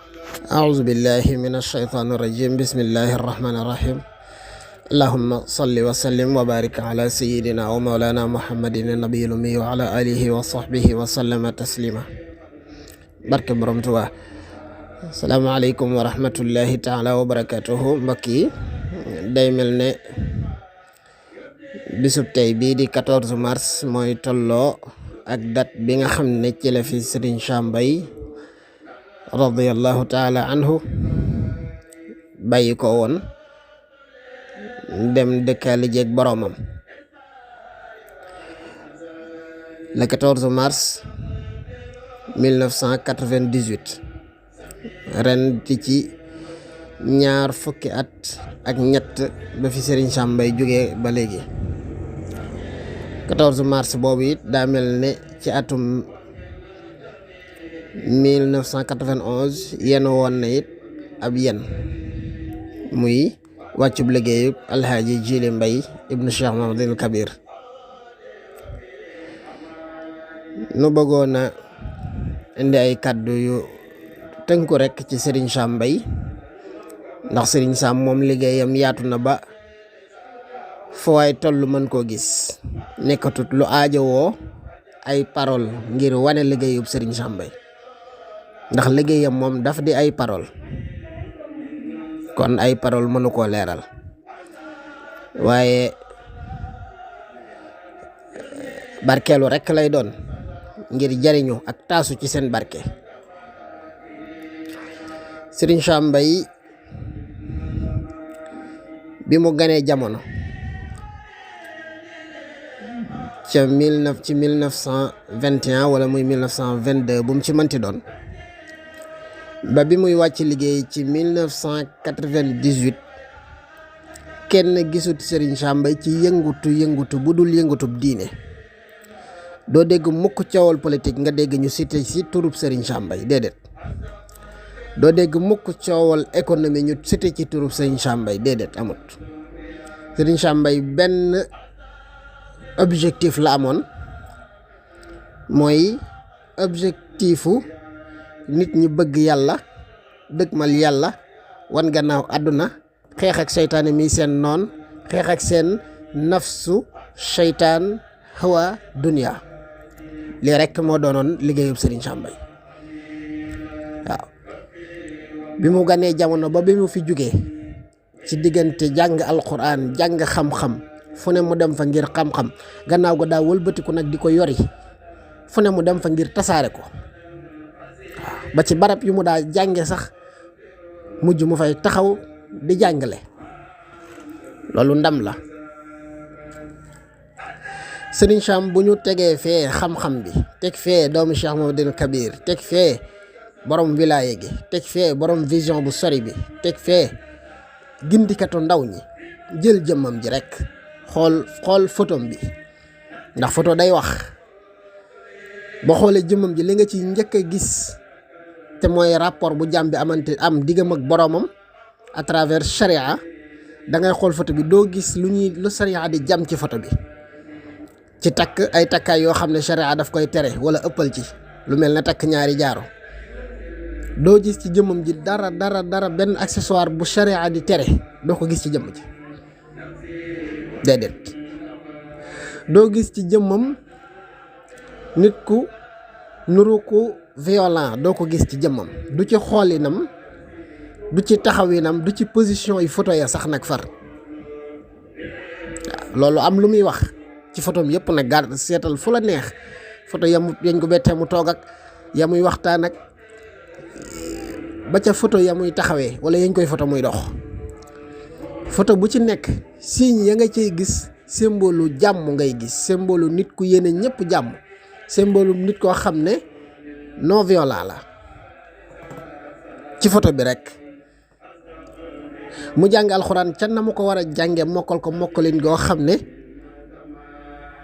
أعوذ بالله من الشيطان الرجيم بسم الله الرحمن الرحيم اللهم صل وسلم وبارك على سيدنا ومولانا محمد النبي الأمي وعلى آله وصحبه وسلم تسليما barke borom Tuubaa. Asalaamaaleykum wa rahmatullahi taala wa barakatuhu. Mbokk yi, day mel ne bisub tey bii di 14 mars mooy tolloo ak date bi nga xam ne ci la fi Serigne Sam Mbaye radiyallahu taala anhu bàyyi ko woon dem dëkkaali jeeg boromam le 14 mars 1998 ren ci ñaar fukki at ak ñett ba fi Serigne Sam Mbaye jógee ba léegi 14 mars boobu it daa mel ne ci atum 1991 yenn woon na it ab yen muy wàccub liggéeyub alhaaji Jili Mbaye ibnu Cheikh Mahamadul Kabir. nu bëggoon a indi ay kàddu yu tënku rekk ci Serigne Sam Mbaye ndax Serigne Sam moom liggéeyam yaatu na ba foo waay toll mën koo gis, nekkatut lu aajowoo ay parole ngir wane liggéeyub Serigne Sam Mbaye ndax liggéeyam moom daf di ay parole, kon ay parole mënu koo leeral, waaye barkeelu rekk lay doon ngir jariñu ak taasu ci seen barke. Serigne Sam Mbaye bi mu ganee jamono ca 1921 wala muy 1922 bu mu ci mënti doon, ba bi muy wàcc liggéey ci 1998 kenn gisut Serigne Sam Mbaye ci yëngutu bu dul yëngutub diine. doo dégg mukk coowal politique nga dégg ñu cité ci turub Serigne Sam Mbaye, déedéet. doo dégg mukk coowal économie ñu cité ci turub Serigne Sam Mbaye, déedéet, amut. Serigne Sam Mbaye benn objectif la amoon, mooy objectifu nit ñi bëgg yàlla, dëgmal yàlla, wan gannaaw àdduna, xeex ak seytaane mi seen noon, xeex ak seen nafsu seytaan hawa dunya. lii rekk moo doonoon liggéeyub Serigne Sam Mbaye. waaw bi mu ganee jamono ba bi mu fi jógee, ci diggante jàng alquran, jàng xam-xam, fu ne mu dem fa ngir xam-xam, gannaaw ga daa wëlbatiku nag di ko yori, fu ne mu dem fa ngir tasaare ko. ba ci barab yu mu daa jànge sax mujj mu fay taxaw di jàngale. loolu ndam la. Serigne Sam bu ñu tegee fee xam-xam bi, teg fee doomu Cheikh Mahamadul Kabir, teg fee borom wilaya gi, teg fee borom vision bu sori bi, teg fee gindikatu ndaw ñi, jël jëmmam ji rek xool photom bi, ndax photo day wax. boo xoolee jëmmam ji li nga ci njëkk a gis te mooy rapport bu jàmm bi am diggam ak boromam à travers charia. da ngay xool photo bi doo gis lu charia di jam ci photo bi, ci takk ay takkaay yoo xam ne charia daf koy tere wala ëppal ci, lu mel ne takk ñaari jaaro. doo gis ci jëmmam ji dara benn accessoire bu charia di tere, doo ko gis ci jëmm ji, déedéet. doo gis ci jëmmam nit ku nuru ku violent, doo ko gis ci jëmmam, du ci xoolinam, du ci taxawinam, du ci position yi photo ya sax nag far. loolu am lu muy wax ci photom yëpp nag. gar seetal fu la neex photo yañ ko bettee mu toog ak ya muy waxtaan ak ba ca photo ya muy taxawee wala yañ koy photo muy dox. photo bu ci nekk signe ya nga ciy gis symbole jàmm ngay gis, symbole nit ku yéene ñëpp jàmm, symbole nit koo xam ne non violent la ci photo bi rek. mu jàng alxuraan ca na mu ko war a jànge, mokkal ko mokkalin goo xam ne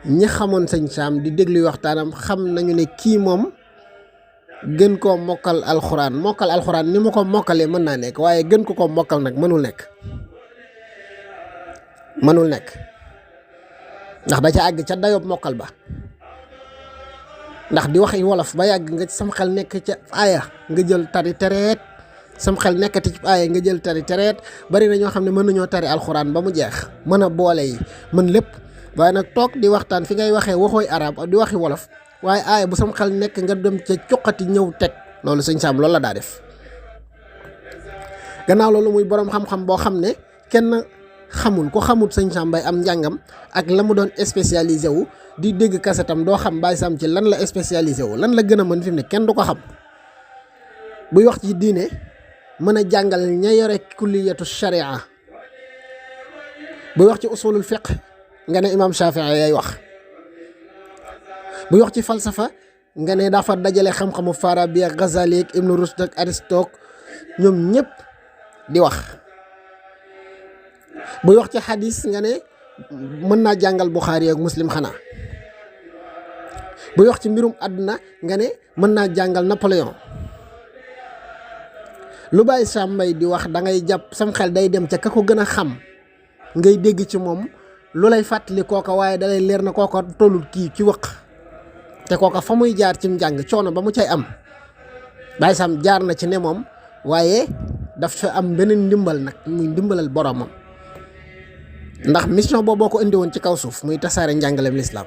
ñi xamoon Serigne Sam di déglu waxtaanam xam nañu ne kii moom gën koo mokkal alxuraan ni mu ko mokkalee mën naa nekk, waaye gën ko mokkal nag mënul nekk ndax da ca àgg ca dayob mokkal ba. ndax di waxi wolof ba yàgg nga sam xel nekk ca aaya nga jël tari tereet sam xel nekkati ci aaya nga jël tari tereet. bari na ñoo xam ne mën nañoo tari alxuraan ba mu jeex mën a boole yi mën lépp waaye nag toog di waxtaan fi ngay waxee waxooy arab di waxi wolof waaye aaya bu sam xel nekk nga dem ca cuqati ñëw teg loolu sëñ Sam loolu la daa def. gannaaw loolu muy boroom xam-xam boo xam ne kenn xamul ko xamul sëñ Sam Mbaye am njàngam ak la mu doon spécialisé wu di dégg kasetam doo xam Baye Sam ci lan la spécialisé wu lan la gën a mën fi mu ne kenn du ko xam. buy wax ci diine mën a jàngal ña yore kulliyatu sharia buy wax ci usulul fiqh nga ne imam Shafii yay wax buy wax ci falsafa nga ne dafa dajale xam-xamu Farabi ak Ghazali ak Ibn Rushd ak Aristote ñoom ñëpp di wax. buy wax ci xadis nga ne mën naa jàngal Bukhari ak Muslim xanaa. buy wax ci mbirum àdduna nga ne mën naa jàngal Napoléon. lu Baye Sam Mbaye di wax da ngay jàpp sam xel day dem ca ka ko gën a xam ngay dégg ci moom lu lay fàttali kooka waaye dalay leer na kooka tollul kii ci wëq te kooka fa muy jaar ci njàng coono ba mu cay am Baye Sam jaar na ci ne moom waaye daf fa am beneen ndimbal nag muy ndimbalal boromam ndax mission boobu boo ko indi woon ci kaw suuf muy tasaare njàngaleem lislaam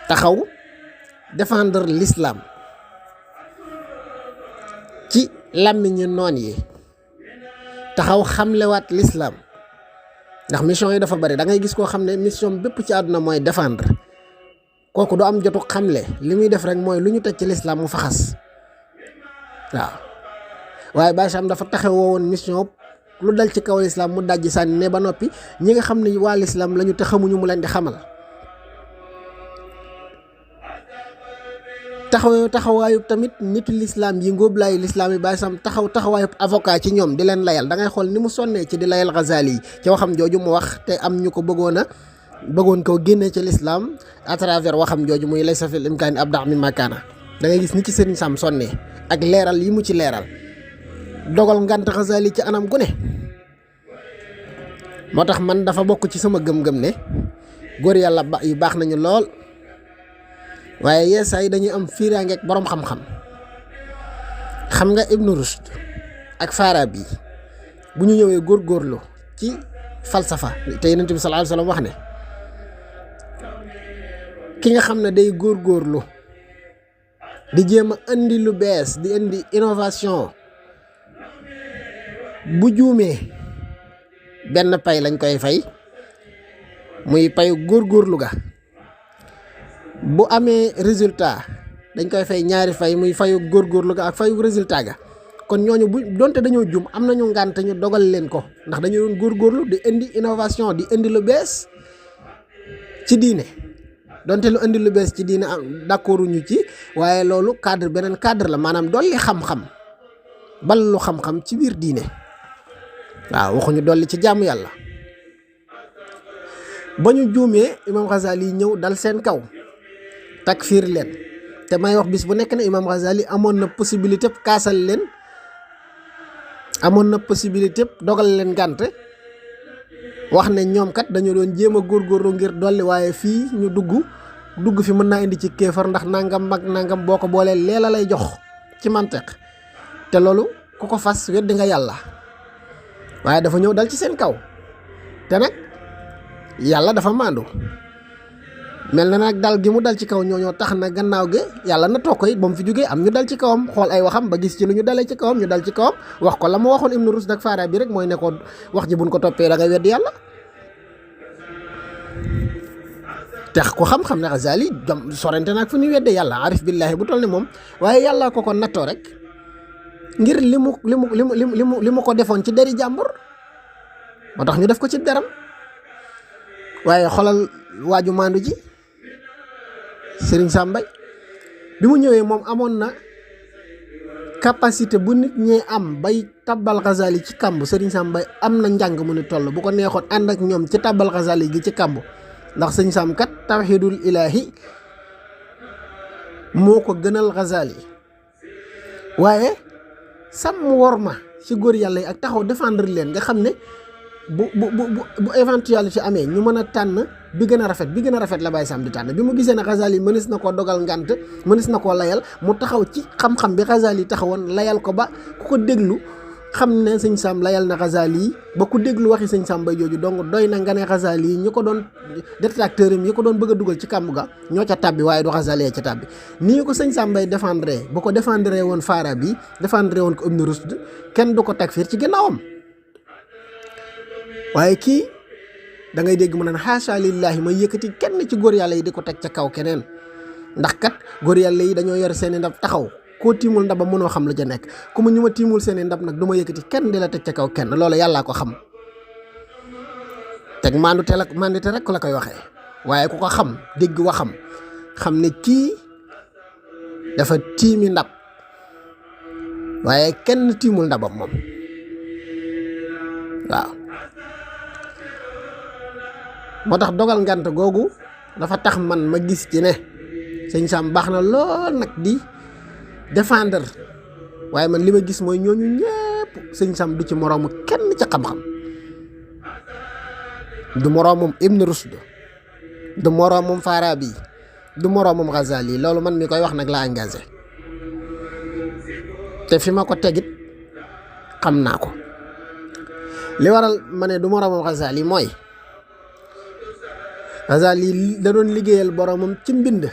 taxaw défendre l'islam ci làmmiñu noon yi taxaw xamlewaat l'islam ndax mission yi dafa bari da ngay gis koo xam ne mission bépp ci àdduna mooy défendre kooku du am jotu xamle li muy def rek mooy lu ñu teg ci l'islam mu faxas waaw waaye Baye Sam dafa taxawoo woon mission lu dal ci kaw l'islam mu dajji sànni ne ba noppi ñi nga xam ne waa l'islam lañu te xamuñu mu leen di xamal taxawaayub tamit nitu lislaam yi ngóoblaayu lislaam yi Baye Sam taxawaayub avocat ci ñoom di leen layal da ngay xool ni mu sonnee ci di layal Ghazali yi ci waxam jooju mu wax te am ñu ko bëggoon koo génnee ci lislaam à travers waxam jooju muy laysa fil imkaani abda' mimma kaana da ngay gis ni ci Serigne Sam sonnee ak leeral yi mu ci leeral dogal ngant Ghazali ci anam gu ne moo tax man dafa bokk ci sama gëm-gëm ne góor yàlla yi baax nañu lool waaye yeesa yi dañuy am fiiraange ak boroom xam-xam xam nga Ibn Rushd ak Farabi bu ñu ñëwee góorgóorlu ci falsafa te Yonent bi sallallahu alayhi wasallam wax ne ki nga xam ne day góorgóorlu di jéem a indi lu bees di indi innovation bu juumee benn pay lañ koy fay muy payu góorgóorlu ga bu amee résultat dañ koy fay ñaari fay muy fayu góorgóorlu ga ak fayu résultat ga kon ñooñu bu donte dañoo jum am nañu ngànt ñu dogal leen ko ndax dañu doon góorgóorlu di indi innovation di indi lu bees ci diine donte lu indi lu bees ci diine d'accorduñu ci waaye loolu cadre beneen cadre la maanaam dolli xam-xam ballu xam-xam ci biir diine waaw waxuñu dolli ci jaamu yàlla ba ñu juumee Imam Ghazali ñëw dal seen kaw takfiir leen te may wax bis bu nekk ne Imam Ghazali amoon na possibilité kaasal leen amoon na possibilité dogal leen gànt wax ne ñoom kat dañu doon jéem a góorgóorlu ngir dolli waaye fii ñu dugg fi mën naa indi ci kéefar ndax nangam mag nangam boo ko boolee leela lay jox ci mantiq te loolu ku ko fas weddi nga yàlla waaye dafa ñëw dal ci seen kaw te nag yàlla dafa maandu mel na nag dal gi mu dal ci kaw ñooñoo tax na gannaaw gi yàlla na toog ko it ba mu fi jógee am ñu dal ci kawam xool ay waxam ba gis ci lu ñu dalee ci kawam ñu dal ci kawam wax ko la ma waxoon Ibn Rushd ak Farabi rek mooy ne ko wax ji buñ ko toppee da ngay weddi yàlla tex ko xam-xam ne Ghazali jom sorente naag fu ñuy wedde yàlla arif billahi bu toll ne moom waaye yàlla ko nattoo rek ngir li mu ko defoon ci deri jàmbur moo tax ñu def ko ci deram waaye xolal waaju maandu ji Serigne Sam Mbaye bi mu ñëwee moom amoon na capacité bu nit ñee am bay tabbal Ghazali ci kàmb Serigne Sam Mbaye am na njàng mu ni toll bu ko neexoon ànd ak ñoom ci tabbal Ghazali gi ci kàmb ndax Serigne Sam kat tawhidul ilahi moo ko gënal Ghazali waaye sàmm worma ci góor yàlla yi ak taxaw défendre leen nga xam ne bu éventualité amee ñu mën a tànn bi gën a rafet la Baye Sam di tànn bi mu gisee ne Ghazali mënees na koo dogal ngant mënees na koo layal mu taxaw ci xam-xam bi Ghazali taxawoon layal ko ba ku ko déglu xam ne sëñ Sam layal na Ghazali ba ku déglu waxi sëñ Sam Mbaye jooju donc doy na nga ne Ghazali yi ñi ko doon détracteur yi ko doon bëgg a dugal ci kàmb ga ñoo ca tàbbi waaye du Ghazali ca tàbbi nii ko sëñ Sam Mbaye défendre bu ko défendre woon Farabi défendre woon ko Ibn Rushd kenn du ko takfir ci ginnaawam waaye kii da ngay dégg mu naan xaasa lillahi may yëkkati kenn ci góor yàlla yi di ko teg ca kaw keneen ndax kat góor yàlla yi dañoo yor seeni ndab taxaw koo tiimul ndabam mënoo xam la ca nekk ku mu ñu ma tiimul seeni ndab nag du ma yëkkati kenn di la teg ca kaw kenn loolu yàllaa ko xam teg mandute rek la koy waxee waaye ku ko xam dégg waxam xam ne kii dafa tiimi ndab waaye kenn tiimul ndabam moom waaw moo tax dogal ngant googu dafa tax man ma gis ci ne sëñ Sam baax na lool nag di défendre waaye man li ma gis mooy ñooñu ñëpp sëñ Sam du ci moroomu kenn ci xam-xam du moroomum Ibn Rushd du moroomum Farabi du moroomum Ghazali loolu man mi koy wax nag laa engagé te fi ma ko tegit xam naa ko li waral ma ne du moroomum Ghazali mooy Ghazali da doon liggéeyal boromam ci mbind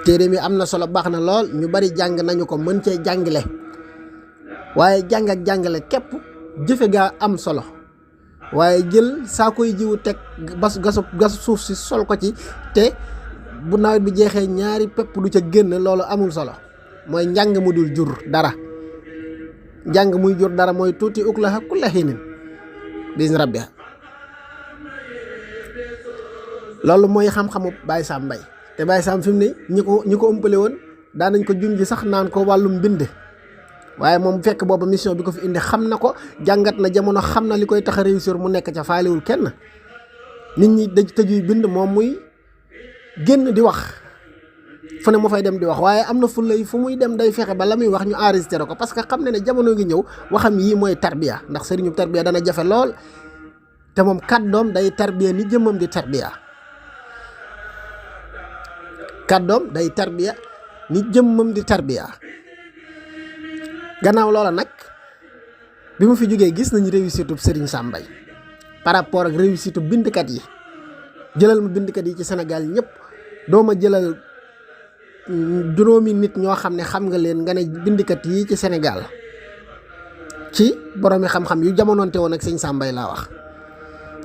téere mi am na solo baax na lool ñu bari jàng nañu ko mën cee jàngale waaye jàng ak jàngale képp jëfe gaa am solo waaye jël saa koy jiwu teg gas suuf si sol ko ci te bu nawet bi jeexee ñaari pepp du ca génn loolu amul solo mooy njàng mu dul jur dara njàng muy jur dara mooy tuuti uklaha kulla hinin bis rabbiha loolu mooy xam-xamu Baye Sam Mbaye te Baye Sam fi mu ne ñi ko ëmpale woon daan nañ ko junj sax naan ko wàllum mbind waaye moom fekk booba mission bi ko fi indi xam na ko jàngat na jamono xam na li koy tax a réussir mu nekk ca faaliwul kenn nit ñi daj tëjuy bind moom muy génn di wax fu ne mu fay dem di wax waaye am na fu lay fu muy dem day fexe ba la muy wax ñu enregistré ko parce que xam na ne jamono ngi ñëw waxam yii mooy tarbiya ndax sëriñu tarbiya dana jafe lool te moom kàddoom day tarbiya ni jëmmam di tarbiya kàddoom day tarbiya ni jëmmam di tarbiya gannaaw loola nag bi mu fi jógee gis nañu réussite u Serigne Sam Mbaye par rapport ak réussite u bindkat yi jëlal ma bindkat yi ci Sénégal ñëpp doo ma jëlal juróomi nit ñoo xam ne xam nga leen nga ne bindkat yi ci Sénégal ci boroomi xam-xam yu jamonoonte woon ak Serigne Sam Mbaye laa wax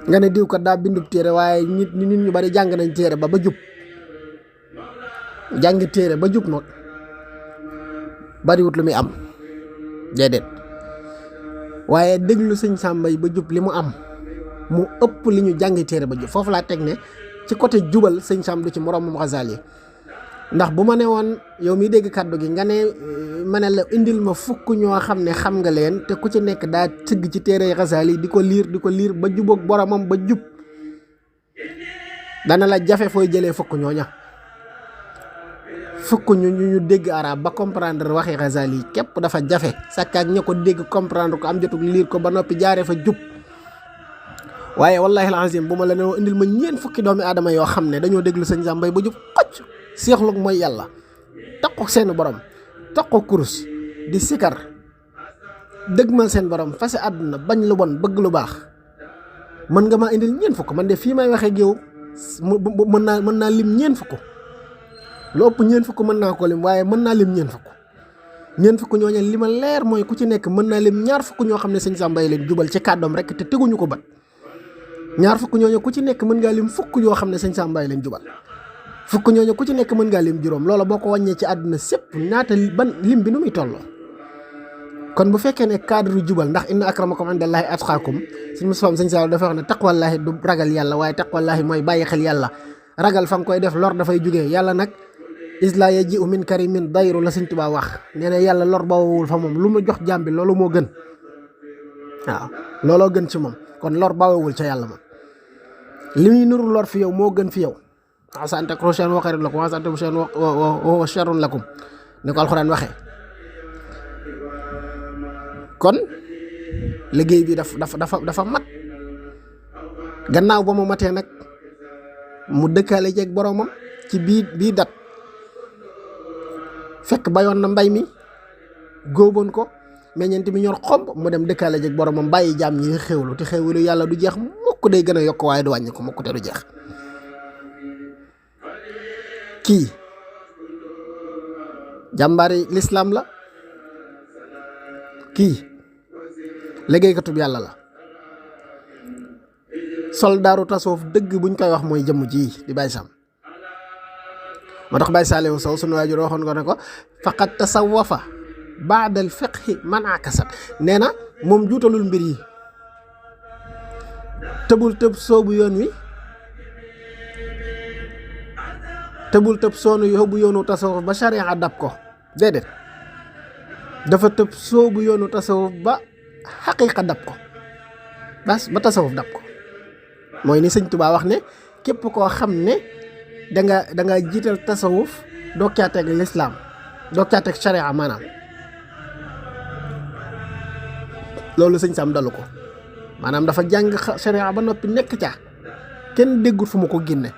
nga ne diw kat daa bindub téere waaye nit ñu bari jàng nañ téere ba jub jàngi téere ba jub nag bariwut lu muy am déedéet waaye déglu sëñ Sam Mbaye ba jub li mu am mu ëpp li ñu jàngi téere ba jub foofu laa teg ne ci côté jubal sëñ Sam du ci moroomam Ghazali ndax bu ma ne woon yow miy dégg kàddu gi nga ne ma ne la indil ma fukk ñoo xam ne xam nga leen te ku ci nekk daa sëgg ci téere Ghazali di ko liir ba jubóog boromam ba jub dana la jafe fooy jëlee fukk ñooña fukk ñu dégg arab ba comprendre waxi Ghazali képp dafa jafe sàkkaak ña ko dégg comprendre ko am jotug liir ko ba noppi jaaree fa jub waaye wallahi alazim bu ma la ne indil ma ñeen fukki doomi aadama yoo xam ne dañoo déglu sëñ Sam Mbaye ba jub xocc seexlu mooy yàlla taqoo seen borom taqoo kurus di sikar dëgmal seen borom fase àdduna bañ lu bon bëgg lu baax mën nga maa indil ñeen fukk man de fii may waxee géew mën naa lim ñeen fukk lu ëpp ñeen fukk mën naa ko lim waaye mën naa lim ñeen fukk ñooñu li ma leer mooy ku ci nekk mën naa lim ñaar fukk ñoo xam ne sëñ Sam Mbaye leen jubal ci kàddoom rek te teguñu ko bat ñaar fukk ñooñu ku ci nekk mën ngaa lim fukk yoo xam ne sëñ Sam Mbaye leen jubal fukk ñooñu ku ci nekk mën ngaa lim juróom loola boo ko wàññee ci àdduna sépp ñaata ban lim bi nu muy tolloo kon bu fekkee ne cadre jubal ndax inna akramakum indallahi atqakum sëñ Moussa sëñ Sall dafa wax ne taqwallahi du ragal yàlla waaye taqwallahi mooy bàyyi xel yàlla ragal fa nga koy def lor dafay jugee yàlla nag isla yaji'u min karimin dayru la sëñ Tuubaa wax nee na yàlla lor bawawul fa moom lu mu jox jaam bi loolu moo gën waaw looloo gën ci moom kon lor bawawul ca yàlla moom li muy nuru lor fi yow moo gën fi yow asa an takrahu shay'an wa khayrun lakum wa asa an tuhibbu shay'an wa huwa sharrun lakum ni ko alxuraan waxee kon liggéey bi dafa mat gannaaw ba mu matee nag mu dëkkaale jeeg boromam ci bii dat fekk bayoon na mbay mi góoboon ko meññeent mi ñor xomb mu dem dëkkaale jeeg boromam bàyyi jaam ñi xéwlu te xéwlu yàlla du jeex mukk, day gën a yokk waaye du wàññi ko mukk te du jeex. kii jàmbaari lislaam la, kii liggéeykatub yàlla la, soldaaru tasawuf dëgg buñ koy wax mooy jëmm ji di Baye Sam. moo tax Baye Saliou Sow sunu waajur waxoon ko ne ko faqat tasawafa baadal fiqhi man akasat, nee na moom juutalul mbir yi, tëbul tëb soobu yoon wi, tëbul tëb soonu yóbbu yoonu tasawuf ba sharia dab ko, déedéet dafa tëb soobu yoonu tasawuf ba xaqiiqa dab ko ba tasawuf dab ko. mooy ni sëñ Tuubaa wax ne képp koo xam ne da nga jiital tasawuf doo caa teg lislaam, doo caa teg sharia maanaam, loolu sëñ Sam dalu ko. maanaam dafa jàng sharia ba noppi nekk ca kenn déggut fu mu ko génne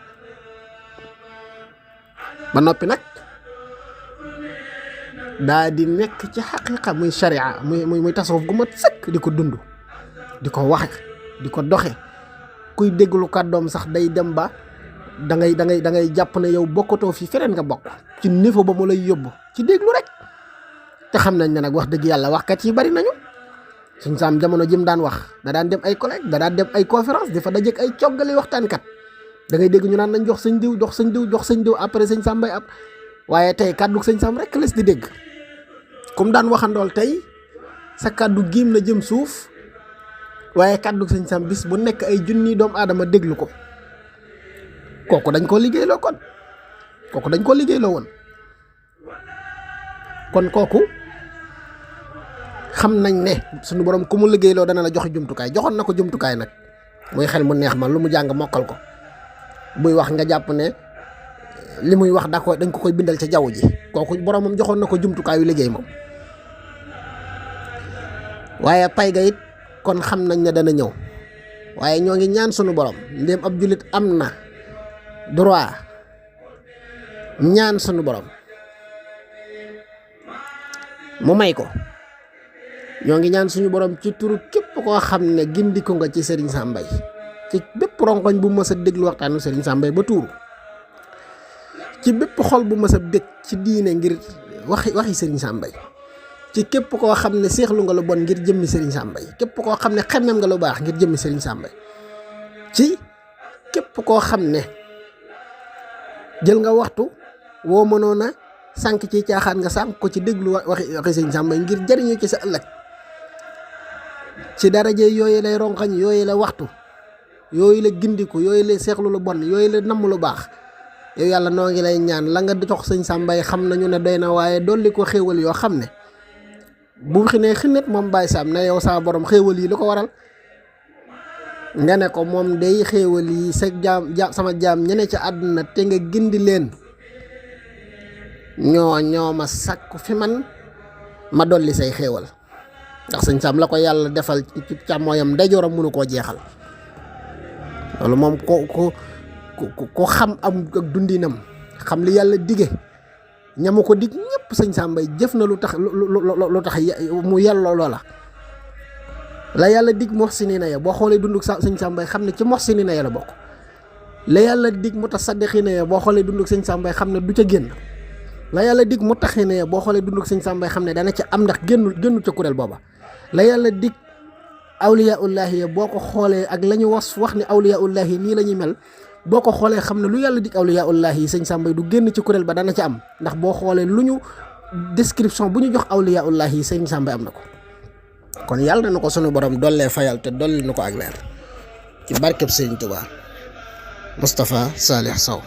ba noppi nag daa di nekk ci xaqiiqa muy sharia muy tasawuf gu mat sëkk di ko dund, di ko waxe, di ko doxe. kuy déglu kàddoom sax day dem ba da ngay jàpp ne yow bokkatoo fi feneen nga bokk ci niveau ba mu lay yóbbu ci déglu rek. te xam nañ ne nag wax dëgg yàlla waxkat yi bari nañu. Sëñ Sam jamono jim daan wax da daan dem ay collègue, da daan dem ay conférence di fa dajeek ay coggali waxtaankat, da ngay dégg ñu naan nañ jox sëñ diw jox sëñ diw jox sëñ diw après sëñ Sam bay ab. waaye tey kàddu sëñ Sam rek les di dégg comme daan waxandool tey sa kàddu giim na jëm suuf. waaye kàddu sëñ Sam bis bu nekk ay junni doomu aadama déglu ko, kooku dañ koo liggéeyloo kon kooku dañ koo liggéeyloo woon kon kooku xam nañ ne suñu borom ku mu liggéeyloo dana la jox jumtukaay. joxoon na ko jumtukaay nag muy xel mu neex ma lu mu jàng mokkal ko, buy wax nga jàpp ne li muy wax dañ ko koy bindal ca jaww ji. kooku boromam joxoon na ko jumtukaayu liggéey moom. waaye pay ga it kon xam nañ ne dana ñëw, waaye ñoo ngi ñaan sunu borom ndéem ab jullit am na droit ñaan sunu borom mu may ko. ñoo ngi ñaan suñu borom ci turu képp koo xam ne gindiku nga ci Serigne Sam Mbaye, ci bépp rongoñ bu mës a déglu waxtaanu Serigne Sam Mbaye ba tuuru, ci bépp xol bu mës a bég ci diine ngir waxi Serigne Sam Mbaye, ci képp koo xam ne seexlu nga lu bon ngir jëmmi Serigne Sam Mbaye, képp koo xam ne xemmem nga lu baax ngir jëmmi Serigne Sam Mbaye, ci képp koo xam ne jël nga waxtu woo mënoon a sànq ci caaxaan nga sànq ko ci déglu waxi Serigne Sam Mbaye ngir jariñu ci sa ëllëg. ci daraje yooyu lay rongañ, yooyu la waxtu, yooyu la gindiku, yooyu la seexlu lu bon, yooyu la namm lu baax. yow yàlla noo ngi lay ñaan la nga jox Serigne Sam Mbaye xam nañu ne doy na, waaye dolli ko xéewal yoo xam ne bu xinee xinet moom Baye Sam ne yow saa borom xéewal yi lu ko waral nga ne ko moom day xéewal yi sa sama jaam ñene ca àdduna te nga gindi leen ñoo ma sàkku fi man ma dolli say xéewal. ndax sëñ Sam la ko yàlla defal ci càmmooyam ndeyjooram mënu koo jeexal. loolu moom ko xam am ak dundinam xam li yàlla dige ñamu ko dig ñëpp sëñ Sam Mbaye jëf na lu tax mu yelloo loola. la yàlla dig muhsinina ya boo xoolee dunduk sëñ Sam Mbaye xam ne ci muhsinina ya la bokk. la yàlla dig mutasaddiqina ya boo xoolee dunduk sëñ Sam Mbaye xam ne du ca génn. la yàlla dig muttaxina ya boo xoolee dunduk sëñ Sam Mbaye xam ne dana ca am ndax génnul ca kuréel booba. la yàlla dig awliyaullahi ya boo ko xoolee ak la ñu wax ni awliyaullahi nii la ñuy mel boo ko xoolee xam ne lu yàlla dig awliyaullahi yi sëñ Sam Mbaye du génn ci kuréel ba dana ca am ndax boo xoolee lu ñu description bu ñu jox awliyaullahi yi sëñ Sam Mbaye am na ko. kon yàlla na ko sunu borom dollee fayal te dolli na ko ak leer ci barkeb Sëriñ Tuubaa Moustapha Salih Sow.